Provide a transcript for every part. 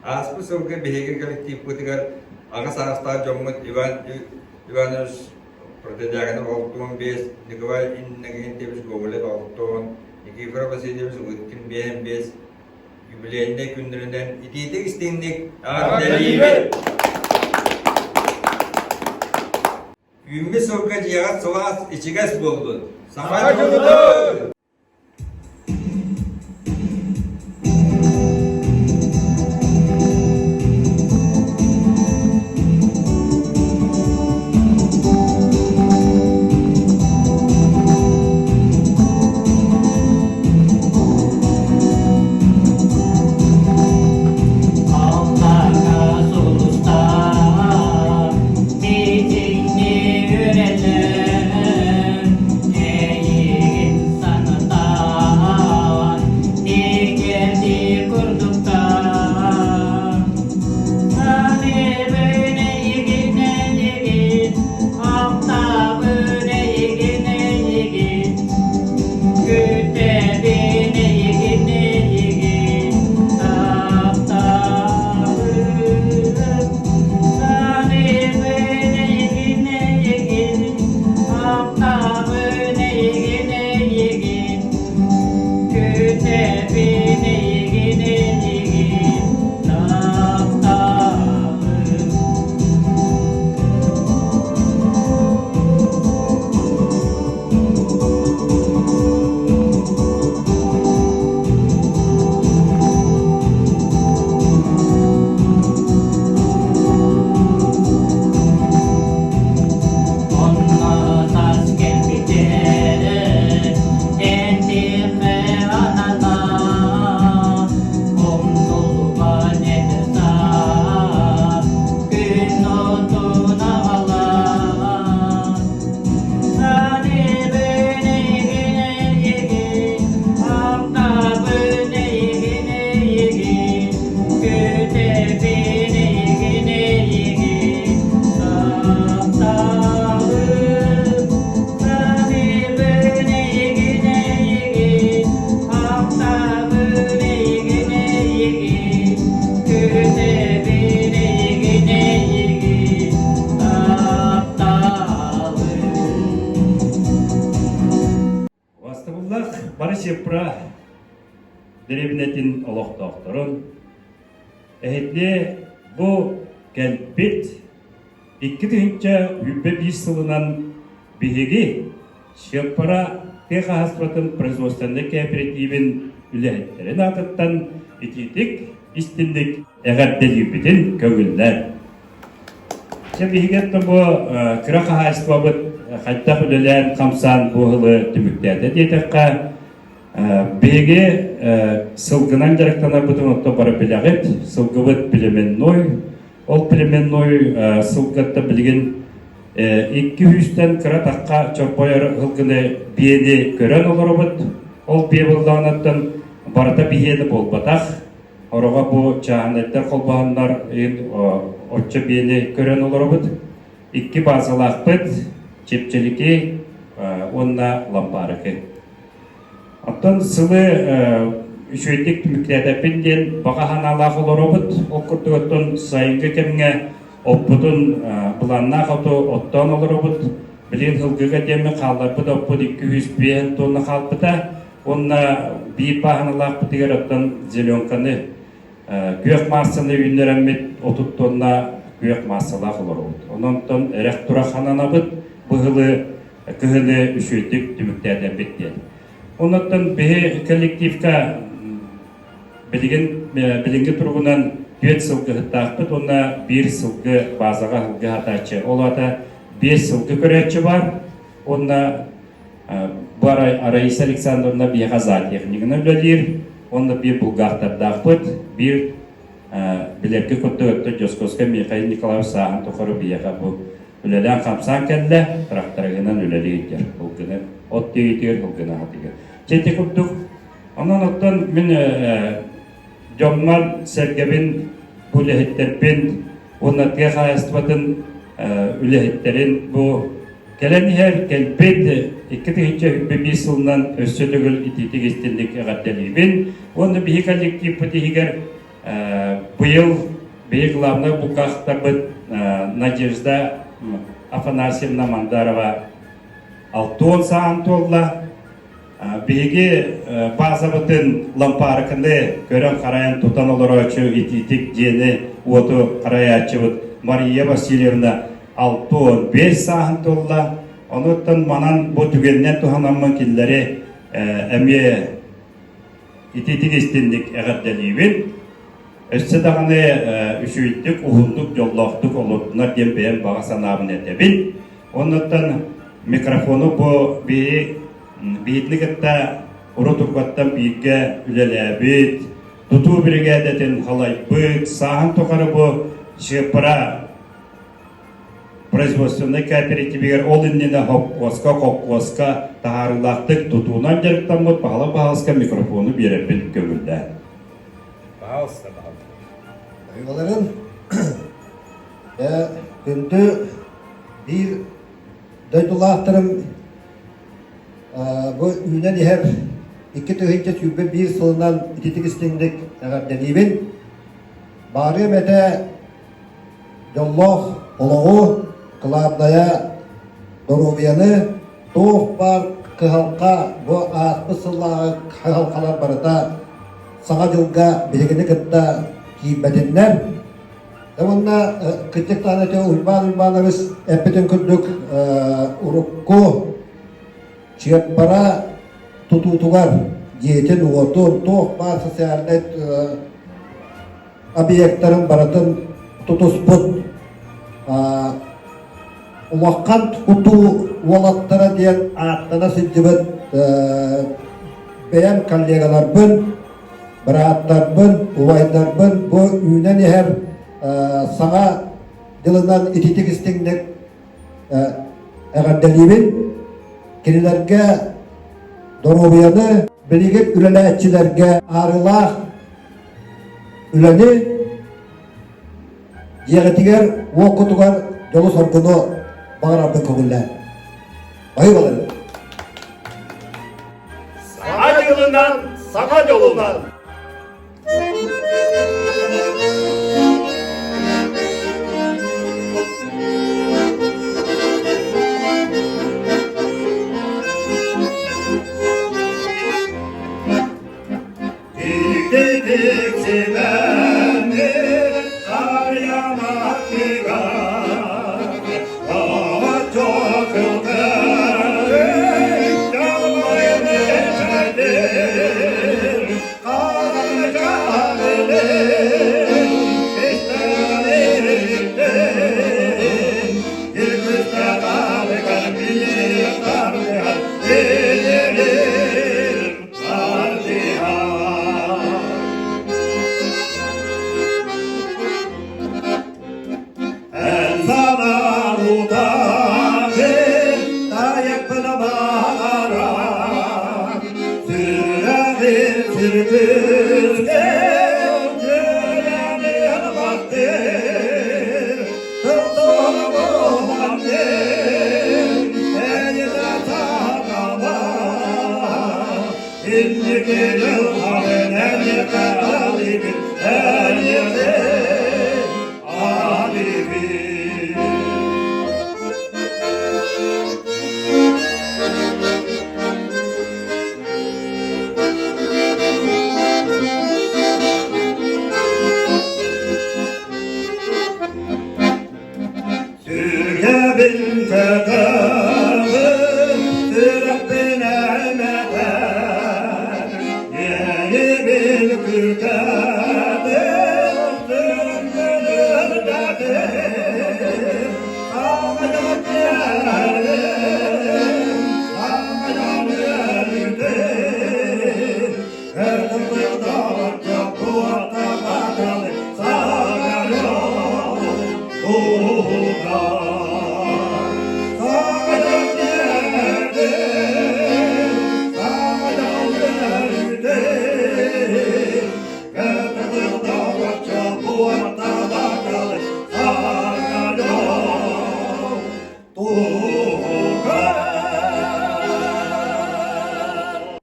Ааспыт сылга биһиги коллективпытыгар аҕа саастаах дьоммут Иван Иванович Протодьяконов 65, Николай Иннокентьевич Гоголев 60, Никифор Васильевич Лыткин 55 юбилейнай күннэринэн итиитик-истиҥник эҕэрдэлиибит! Үүммүт сылга дьиэҕит сылаас, ичигэс буоллун! Саха дьолун! Аллаһка сулустаах, итинни үрэллэр, эйигин санатан, тигэрдии курдуктар. Саныыбын эйигин эйигин, ахтабын эйигин эйигин, Күтэбин эйигин эйигин таптаабын, саныыбын эйигин эйигин, ахтабын эйигин эйигин, күтэбин эйигин эйигин таптаабын. Онно тас кэлбитэ этиэхэ ананар, умнуллубат эдэр саас күн отун аҕалар. Саныыбын эйигин эйигин, ахтабын эйигин эйигин, күтэбин эйигин эйигин, тапталым. Саныыбын эйигин эйигин, ахтабын эйигин эйигин, күтэбин эйигин эйигин, Убастабыллаах бары Сепра дэриэбинэтин олохтоохторун, эһигини бу кэлбит 2021 сылынан биһиги Сеппара тыа хаһаайыстыбатын производственнай кооперативин үлэһиттэрин аатыттан итиитик истинник эҕэрдэлиирбитин көҥүллээн. Дьэ биһиги оттон бу кыра хаһаайыстыбабыт хайдах үлэлээн-хамсаан бу ыһылы түмүктээтэ диэтэххэ, биһиги сылгынан дьарыктанарбытын оттон бары билэҕит. Сылгыбыт племенной. Ол племенной сылгыттан билигин икки сүүстэн кыра тахха чорбойор сылгыны биэни көрөн олоробут. Ол биэ буоллаҕына барыта биһиэнэ буолбатах. Ороҕо бу чааһынайдар холбоһоннор оччо биэни көрөн олоробут. Икки базалаахпыт, Чэпчэлики уонна Лампаарыкы. Оттон сылы үчүгэйдик түмүктээтэппин диэн баҕа санаалаах олоробут. Ол курдук оттон сайыҥҥы кэмҥэ оппутун былааннаах оту оттоон олоробут. Билигин сылгыга диэммин хаалларбыт оппут 205 тонна хаалбыта. Уонна биир бааһыналаахпытыгар оттон зеленканы күөх маассаны үүннэрэммит 30 тонна күөх маассалаах олоробут. Онон эрэх-турах хананабыт, быһылы кыһыны үчүгэйдик түмүктээтэрбит диэн. Оннуттан биһи коллективка билигин билиҥҥи туругунан түөрт сылгыһыттаахпыт уонна биир сылгы базаҕа сылгы сатааччы. Ол аата биэс сылгы көрөөччү бар уонна Бу Раиса Александровна биһиэхэ зоотехнигынан үлэлиир, уонна биир булгаахтардаахпыт, биир билэргэ курдук өттө Дьоскуоска Михаил Николаевич сааһын тухары биһиэхэ бу үлэлээн-хамсаан кэллэ, тракторыгынан үлэлии сылдьар, ылгыны от тиэйитигэр, ылгыны аһатыгар. Чэ ити курдук, онон оттон мин дьоммор сэргэбин, бу үлэһиттэрбин уонна тыа хаһаайыстыбатын үлэһиттэрин бу кэлэн иһэр кэлбит 2021 сылынан өссө төгүл итиитик истинник эҕэрдэлиибин уонна биһи коллективпыт иһигэр. Быйыл биһиги главнай булкаахтарбыт Надежда Афанасьевна Мандарова 60 сааһын туолла. Биһиги баазабытын лампаарыкыны көрөн-харайан тутан олороочу итиитик дьиэни уоту харайааччыбыт Мария Васильевна 65 сааһын туолла. Онуттан манан бу түгэнинэн туһанаммын кинилэри эмиэ итиитик истинник эҕэрдэлиибин. Өссө даҕаны үчүгэйдик, уһуннук, дьоллоохтук олордунар диэн бэйэм баҕа санаабын этэбин. Оннуттан микрофону бу биһи биһитини кытта урут-уруккаттан бииргэ үлэлээбит, тутуу биригээдэтин халайбыт, сааһын тухары бу Чыаппара производственнай кооперативигэр ол иннинэ хопкуоска, хопкуоска таһаарыылаахтык тутуунан дьарыктаммыт Баһылай Баһылыска микрофону биэрэрбин көҥүллээн. Пожалуйста, пожалуйста. Айыларын күндү биир дойдулаахтарым бу үүнэн иһэр 2021 сылынан ититик истиҥник эҕэрдэлиибин. Баарыам этэ дьоллоох олоҕу, кылаабынайа доруобуйаны, туох баар кыһалҕа бу ааспыт сыллааҕы кыһалҕалар барыта Саҥа дьылга биһигини кытта киирбэтиннэр. Уонна кырдьык даҕаны ити Уйбаан Уйбаанабыс эппитин курдук урукку Чыаппара тутуутугар дьиэтин-уотун, туох баар социальнай объектарын барытын тутуспут улахан тутуу уолаттара диэн ааттана сылдьыбыт бэйэм коллегаларбын, бырааттарбын, убайдарбын бу үүнэн иһэр саҥа дьылынан ититик истиҥник эҕэрдэлиибин. Кинилэргэ доруобуйаны, билигин үлэлээччилэргэ аарылаах үлэни дьиэҕитигэр, уоккутугар дьолу-соргуну баҕарарбын көҥүллээн. Баһыыбаларын! Саҥа дьылынан, саҥа дьолунан! Тик-тик симэнни харыйаматтыга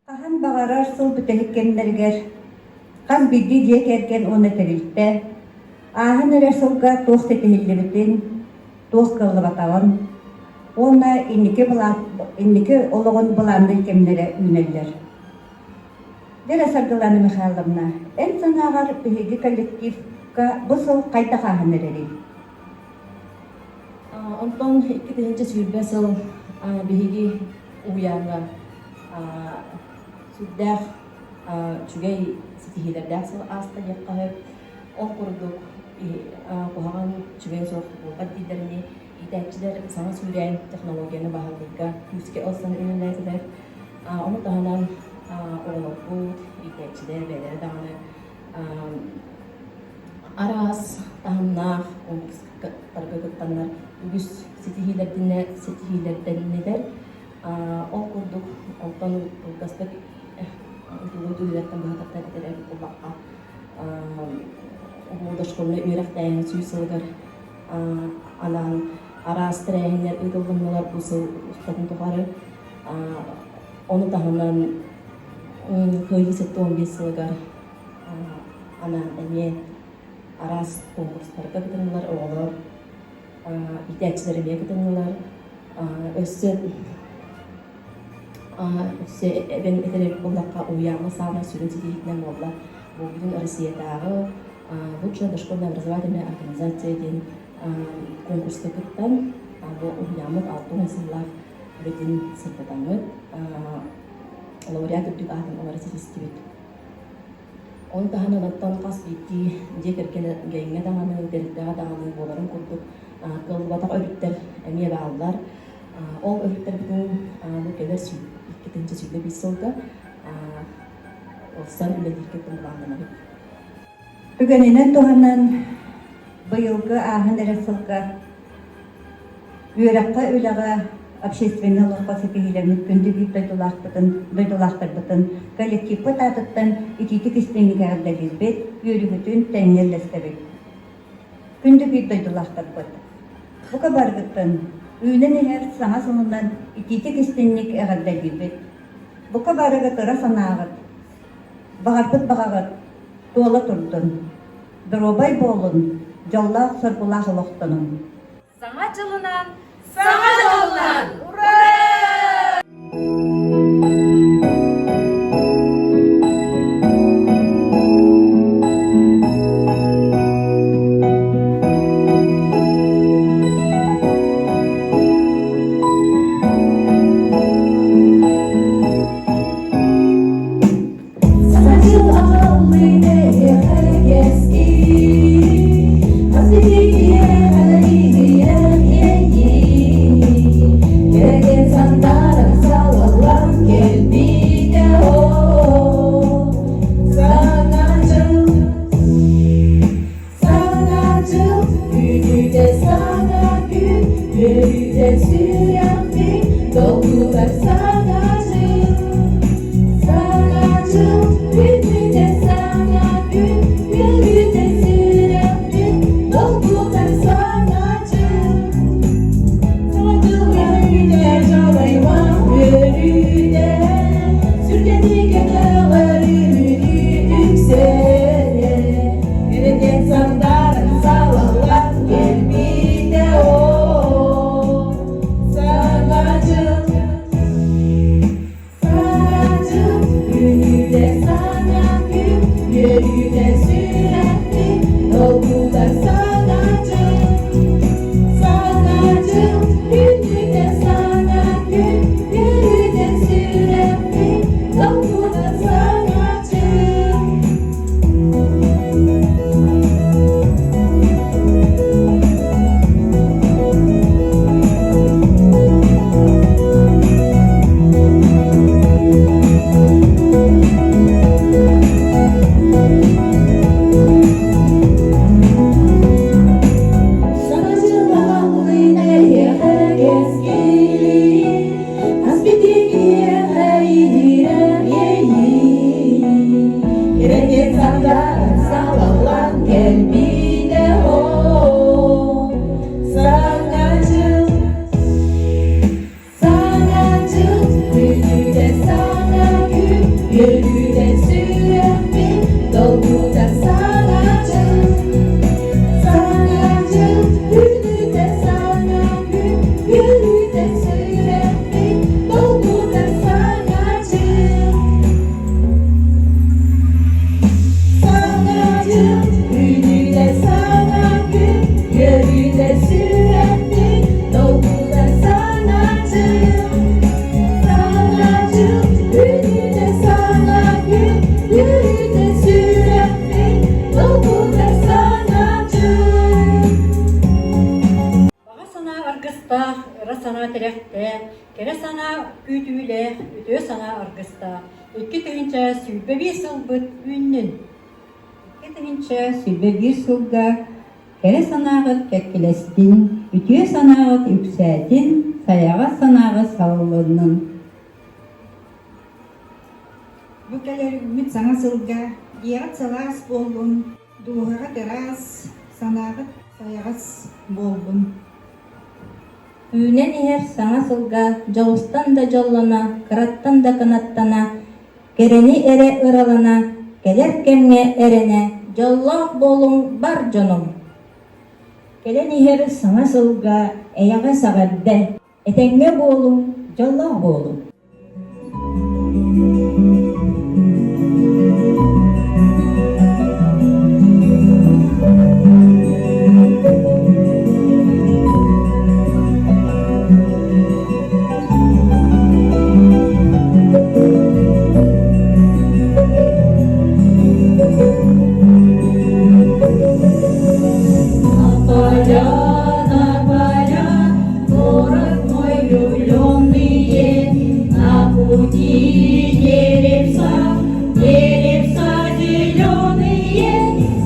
Хаһан баҕарар сыл бүтэһик кэмнэригэр. Хас биирдии дьиэ кэргэн уонна тэрилтэ ааһан эрэр сылга туох ситиһиллибитин, туох кыаллыбатаҕын уонна инники, инники олоҕун былаанныыр кэмнэрэ үүнэллэр. Вера Саргылана Михайловна, эн санааҕар биһиги коллективка бу сыл хайдах ааһан эрэрий? Онтон 2020 сыл биһиги уһуйааҥҥа сүрдээх үчүгэй ситиһиилэрдээх сыл ааста диэххэ сөп. Ол курдук куһаҕан үчүгэй суох буолбат дииллэринии иитээччилэр саҥа сүүрээн технологияны баһылыырга күүскэ ылсан үлэлээтилэр. Ону таһынан оҕолорбут, иитээччилэр бэйэлэрэ даҕаны араас таһымнаах конкурстарга кыттаннар үгүс ситиһиилэрдэннилэр. Ол курдук, онтон кылгастык ыытыллыбыт үлэлэртэн быһа тардан этэр эбит буоллахха, дошкольнай үөрэхтээһин сүүс сылыгар анаан араас тэрээһиннэр ыытыллыннылар бу сыл устатын тухары. Ону таһынан Кыайыы 75 сылыгар анаан эмиэ араас конкурстарга кытыннылар оҕолор, иитээччилэр эмиэ кытыннылар. Өссө өссө эбэн этэр эбит буоллахха, уһуйааҥҥа саамай сүрүн ситиһиитинэн буолла бу бүтүн Россиятааҕы лучшая дошкольная образовательная организация диэн конкурска кыттан, бу уһуйааммыт 60 сыллаах үлэтин сырдатаммыт, лауреат үрдүк аатын ылары ситистибит. Ону таһынан оттон хас биирдии дьиэ кэргэҥҥэ даҕаны, тэрилтэҕэ даҕаны буоларын курдук кыаллыбатах өрүттэр эмиэ бааллар. Ол өрүттэрбитин бу кэлэр 2021 сылга ылсан үлэлииргэ былааннанабыт. Түгэнинэн туһанан быйылгы ааһан эрэр сылга Үөрэххэ, үлэҕэ, общественнай олоххо ситиһиилэммит күндү биир дойдулаахпытын, дойдулаахтарбытын коллективпыт аатыттан итиитик истиҥник эҕэрдэлиирбит, үөрүүбүтүн тэҥҥэ үллэстэбит. Күндү биир дойдулаахтарбыт! Бука барыгыттан үүнэн иһэр саҥа сылынан итиитик истиҥник эҕэрдэлиибит. Бука барыгыт ыра санааҕыт, баҕарбыт баҕаҕыт туола турдун! Доруобай буолун, дьоллоох-соргулаах олохтонуҥ! Саҥа дьылынан! Саҥа дьылынан! Ура! Долгутар саҥа дьыл, саҥа дьыл, Бүтүүтэ саҥа күн, үөрүүтэ сүрэхпит, долгутар саҥа дьыл. Саҥа дьыл үөрүүтэ дьалайбах үөрүүтэ, сүргэни көтөҕөр үөрүү үксэтэ, Кэрэтиэн сандааран салаллан кэлбитэ оо. Саҥа дьыл, саҥа дьыл, үүнүүтэ саҥа күн, үөрүүтэ сүрэхпит, долгутар саҥа дьыл. Саҥа дьыл, үүнүүтэ саҥа күн, үөрүүтэ сүрэхпит, долгутар саҥа дьыл. Саҥа дьыллаҕалыы эйиэхэ кэскили, хас биирдии киһиэхэ иһирэх иэйии. Кэрэтиэн сандаан салаллан кэлбитэ оо, Саҥа дьыл, саҥа дьыл, күнүүтэ саҥа күн, үөрүүтэ сүрэхпит долгуйар. тирэхтээх, кэрэ санаа күүтүүлээх, үтүө санаа аргыстаах 2021 сылбыт үүннүн! 2021 сылга кэрэ санааҕыт кэккилэстин, үтүө санааҕыт үксээтин, сайаҕас санааҕыт салаллыннын! Бу кэлэр үүммүт саҥа сылга дьиэҕит сылаас буоллун, дууһаҕыт ыраас, санааҕыт сайаҕас буоллун. Үүнэн иһэр саҥа сылга дьолустан да дьоллоно, кыраттан да кынаттана, кэрэни эрэ ыралана, кэлэр кэмҥэ эрэнэ, дьоллоох буолуҥ бар дьонум! Кэлэн иһэр саҥа сылга эйэҕэс эҕэрдэ, этэҥҥэ буолуҥ, дьоллоох буолуҥ! На поля, на поля, город мой влюбленные, на пути деревца, деревца зеленые,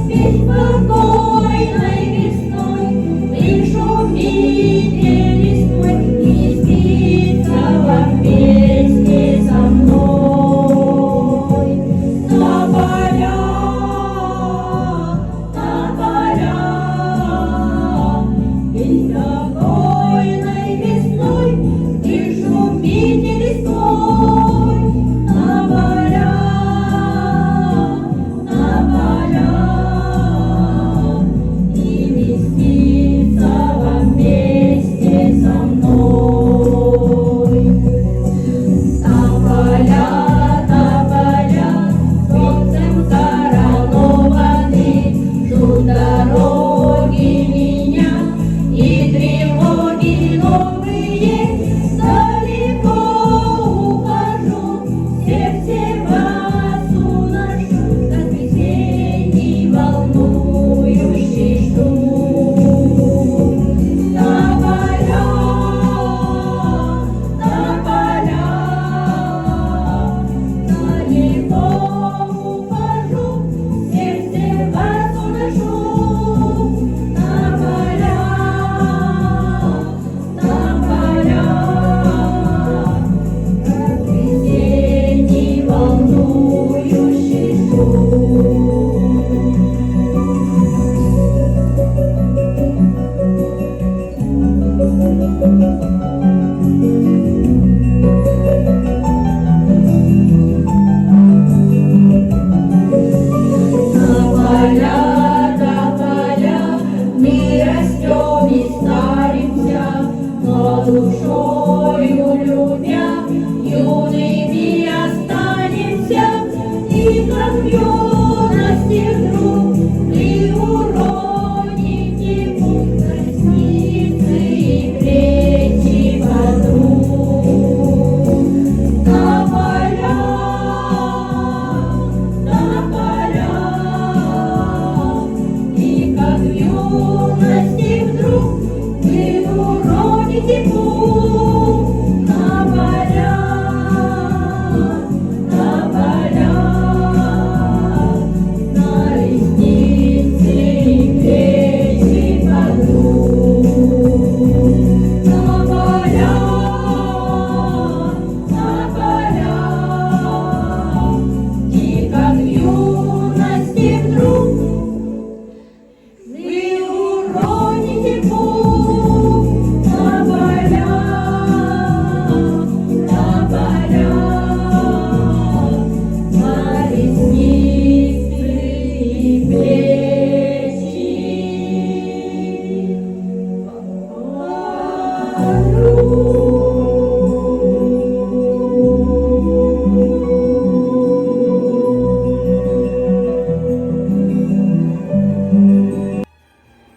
беспокойной весной ты шумите листвой и спится вам вместе со мной. На полях, на полях, беспокойной весной ты шумите листвой на полях, на полях, и не снится вам вместе со мной. Тополя, тополя, солнцем коронованы, ждут дороги меня и тревоги новые. Далеко ухожу, в сердце вас уношу, как весенний волнующий шум. Тополя, тополя, далеко ухожу, в сердце вас уношу. Тополя, тополя, как весенний волнующий шум. Тополя, тополя, мы растем и старимся, но душою любя, юными останемся. И как в юности вдруг вы уроните пух на ресницы и плечи подруг. Тополя, тополя, и как в юности вдруг вы уроните пух на полях, на полях, на ресницы и плечи подруг. Тополя, тополя, и как в юности вдруг вы уроните пух на полях, на полях, на ресницы и плечи подруг.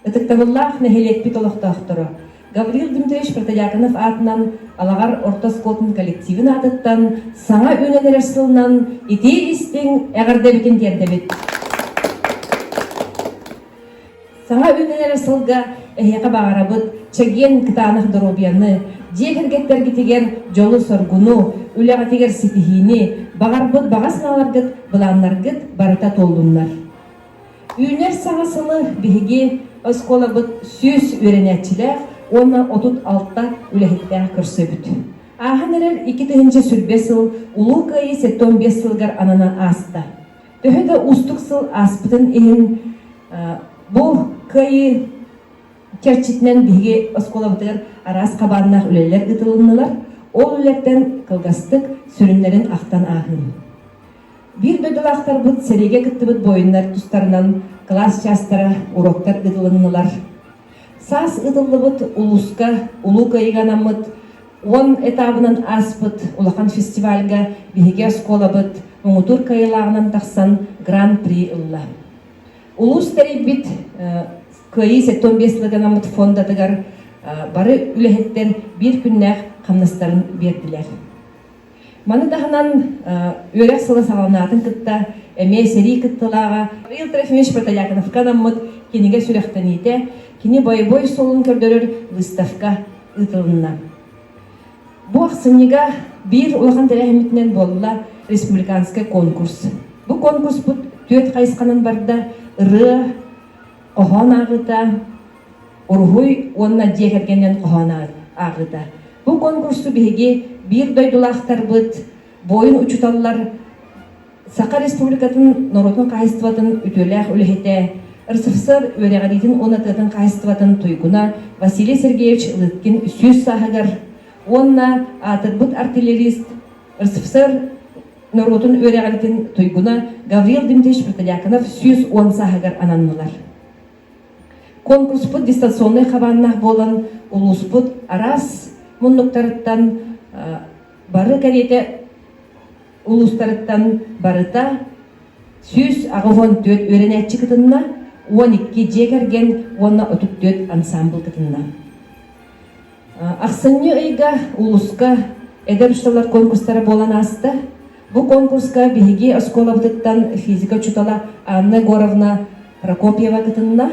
Ытыктабыллаах нэһилиэкпит олохтоохторо Гаврил Дмитриевич Протодьяконов аатынан Алаҕар орто оскуолатын коллективын аатыттан саҥа үүнэн эрэр сылынан итии истиҥ эҕэрдэбитин тиэрдэбит. Саҥа үүнэн эрэр сылга эһиэхэ баҕарабыт чэгиэн кытаанах доруобуйаны, дьиэ кэргэттэргитигэр дьолу-соргуну, үлэҕитигэр ситиһиини, баҕарбыт баҕа санааларгыт, былааннаргыт барыта туоллуннар. Үүнэр саҥа сылы биһиги оскуолабыт 100 үөрэнээччилээх уонна 36 үлэһиттээх көрсөбүт. Ааһан эрэр 2020 сыл Улуу Кыайыы 75 сылыгар ананан ааста. Төһө да уустук сыл ааспытын иһин бу Кыайыы чэрчитинэн биһиги оскуолабытыгар араас хабааннаах үлэлэр ыытылыннылар. Ол үлэттэн кылгастык сүрүннэрин ахтан ааһыым. Биир дойдулаахтарбыт сэриигэ кыттыбыт буойуннар тустарынан кылаас чаастара, уроктар ыытылыннылар. Саас ыытыллыбыт улууска Улуу Кыайыыга анаммыт уон этабынан ааспыт улахан фестивальга биһиги оскуолабыт муҥутуур кыайыылааҕынан тахсан Гран-при ылла. Улуус тэрийбит Кыайыы 75 сылыгар анаммыт фондатыгар бары үлэһиттэр биир күннээх хамнастарын биэрдилэр. Маны таһынан үөрэх сыла саҕаланаатын кытта эмиэ сэрии кыттылааҕа Михаил Трофимович Протодьяконовка анаммыт кинигэ сүрэхтэниитэ, кини бойобуой суолун көрдөрөр выставка ыытылынна. Бу ахсынньыга биир улахан тэрээһиммитинэн буолла республиканскай конкурс. Бу конкурспут түөрт хайысханан барда ырыа, хоһоон ааҕыыта, уруһуй уонна дьиэ кэргэнинэн хоһоон ааҕыыта. Бу конкурсу биһиги биир дойдулаахтарбыт, буойун учууталлар Саха Республикатын норуотун хаһайыстыбатын үтүөлээх үлэһитэ, РСФСР үөрэҕириитин уонна тыатын хаһайыстыбатын туйгуна Василий Сергеевич Лыткин 100 сааһыгар уонна аатырбыт артиллерист РСФСР норуотун үөрэҕириитин туйгуна Гаврил Дмитриевич Протодьяконов 110 сааһыгар ананнылар. Конкурспут дистанционнай хабааннаах буолан, улууспут араас муннуктарыттан бары кэриэтэ улуустарыттан барыта 184 үөрэнээччи кытынна, 12 дьиэ кэргэн уонна 34 ансамбл кытынна. Ахсынньы ыйга улууска эдэр учууталлар конкурстара буолан ааста. Бу конкурска биһиги оскуолабытыттан физика учуутала Анна Егоровна Прокопьева кытынна.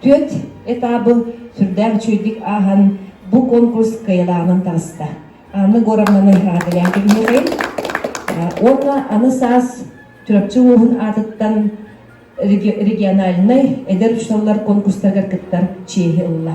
Түөрт этабы сүрдээх үчүгэйдик ааһан бу конкурс кыайылааҕынан таҕыста. Анна Егоровнаны эҕэрдэлээн кэбиһиэхэйин. Уонна аны саас Чурапчы улууһун аатыттан региональнай эдэр учууталлар конкурстарыгар кыттар чиэһи ылла.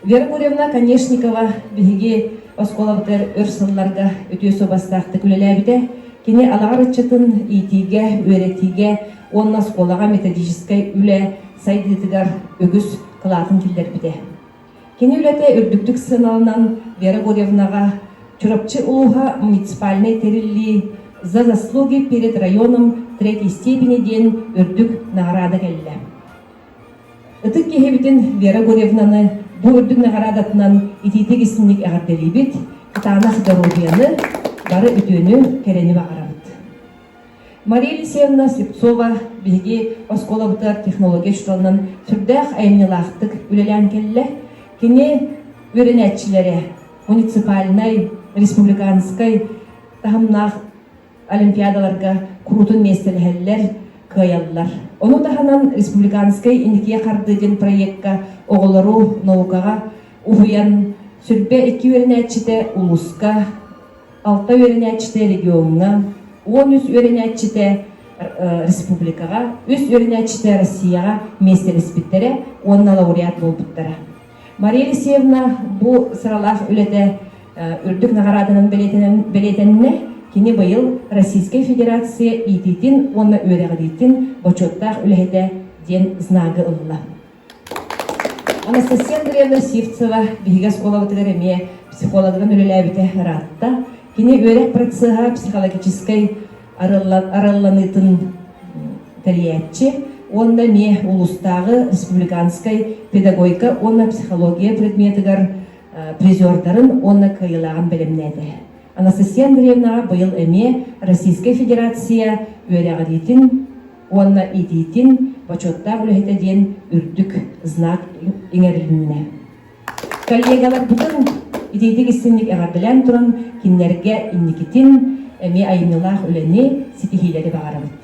Вера Гурьевна Конешникова биһиги оскуолабытыгар өр сылларга үтүө суобастаахтык үлэлээбитэ. Кини алаҕар ыччатын иитиигэ, үөрэтиигэ уонна оскуолаҕа методическай үлэ сайдыытыгар үгүс кылаатын киллэрбитэ. Кини үлэтэ үрдүктүк сыаналанан Вера Гурьевнаҕа Чурапчы улууһа муниципальнай тэриллии «За заслуги перед районом третьей степени» диэн үрдүк наҕараада кэллэ. Ытык киһибитин Вера Гурьевнаны бу үрдүк наҕараадатынан итиитик-истиҥник эҕэрдэлиибит, кытаанах доруобуйаны, бары үтүөнү, кэрэни баҕарабыт. Мария Елисеевна Слепцова биһиги оскуолабытыгар технология учууталынан сүрдээх айымньылаахтык үлэлээн кэллэ. Кини үөрэнээччилэрэ муниципальнай, республиканскай таһымнаах олимпиадаларга куруутун миэстэлэһэллэр, кыайаллар. Ону таһынан республиканскай Инникигэ хардыы диэн проекка оҕолору наукаҕа уһуйан 22 үөрэнээччитэ улууска, 6 үөрэнээччитэ региоҥҥа, 13 үөрэнээччитэ республикаҕа, 3 үөрэнээччитэ Россияҕа миэстэлэспиттэрэ уонна лауреат буолбуттара. Мария Алексеевна бу сыралаах үлэтэ үрдүк наҕарааданан бэлиэтэннэ. Кини быйыл Российскай Федерация иитиитин уонна үөрэҕириитин бочуоттаах үлэһитэ диэн знагы ылла. Анастасия Андреевна Сивцева биһиги оскуолабытыгар эмиэ психологынан үлэлээбитэ ыраатта. Кини үөрэх процеһа психологическай арылланыытын тэрийээччи уонна эмиэ улуустааҕы республиканскай педагогика уонна психология предметыгар призердарын уонна кыайыылааҕын бэлэмнээтэ. Анастасия Андреевнаҕа быйыл эмиэ Российскай Федерация үөрэҕириитин уонна иитиитин бочуоттаах үлэһитэ диэн үрдүк знак иҥэрилиннэ. Коллегаларбытын итиитик истинник эҕэрдэлээн туран кинилэргэ инникитин эмиэ айымньылаах үлэни, ситиһиилэри баҕарабыт.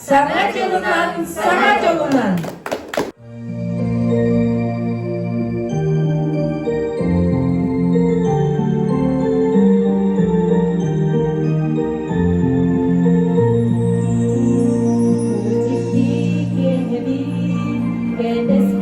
Саҥа дьылынан, саҥа дьолунан! Кэтэспит.